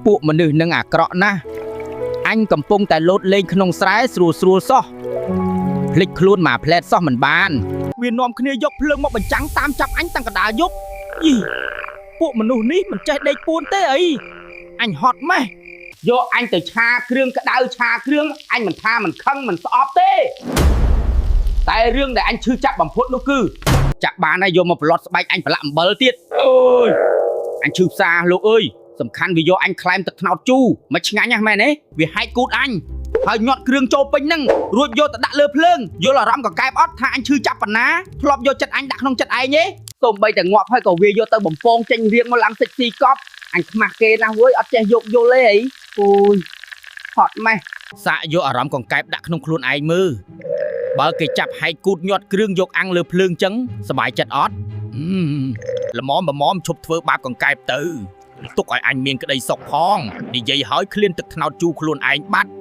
ពួកមនុស្សនឹងអាក្រក់ណាស់អញកំពុងតែលោតលេងក្នុងស្រែស្រួលស្រួលសោះភ្លេចខ្លួនមកផ្លែតសោះមិនបានវានាំគ្នាយកភ្លើងមកបញ្ចាំងតាមចាប់អញតាំងកណ្ដាលយប់យីពួកមនុស្សនេះមិនចេះដេកពួនទេអីអញហត់ម៉េះយកអញទៅឆាគ្រឿងក្តៅឆាគ្រឿងអញមិនថាមិនខឹងមិនស្អប់ទេតែរឿងដែលអញឈឺចាប់បំផុតនោះគឺចាក់បានហើយយកមកប្រឡត់ស្បែកអញប្រឡាក់អំបិលទៀតអូយអញឈឺផ្សាលោកអើយសំខាន់វាយកអញក្លែមទឹកត្នោតជូរមិនឆ្ងាញ់ណាស់មែនទេវាហែកគូតអញហើយញាត់គ្រឿងចូលពេញហ្នឹងរួចយកទៅដាក់លើភ្លើងយល់អារម្មណ៍កកែបអត់ថាអញឈឺចាប់ប៉ុណ្ណាធ្លាប់យកចិត្តអញដាក់ក្នុងចិត្តឯងទេសូម្បីតែងាប់ហើយក៏វាយកទៅបំពងចេញរៀងមកឡើងសិចស៊ីកប់អញខ្មាស់គេណាស់វើយអត់ចេះយកយល់ទេអីអូយហត់ម៉េះសាកយកអារម្មណ៍កង្កែបដាក់ក្នុងខ្លួនឯងមើលបើគេចាប់ហែកគូតញាត់គ្រឿងយកអាំងលើភ្លើងចឹងសบายចិត្តអត់អឺល្មមល្មមឈប់ធ្វើបាបកង្កែបទៅទុកឲ្យអញមានក្តីសុខផងនិយាយហើយឃ្លានទឹកត្នោតជូរខ្លួនឯងបាត់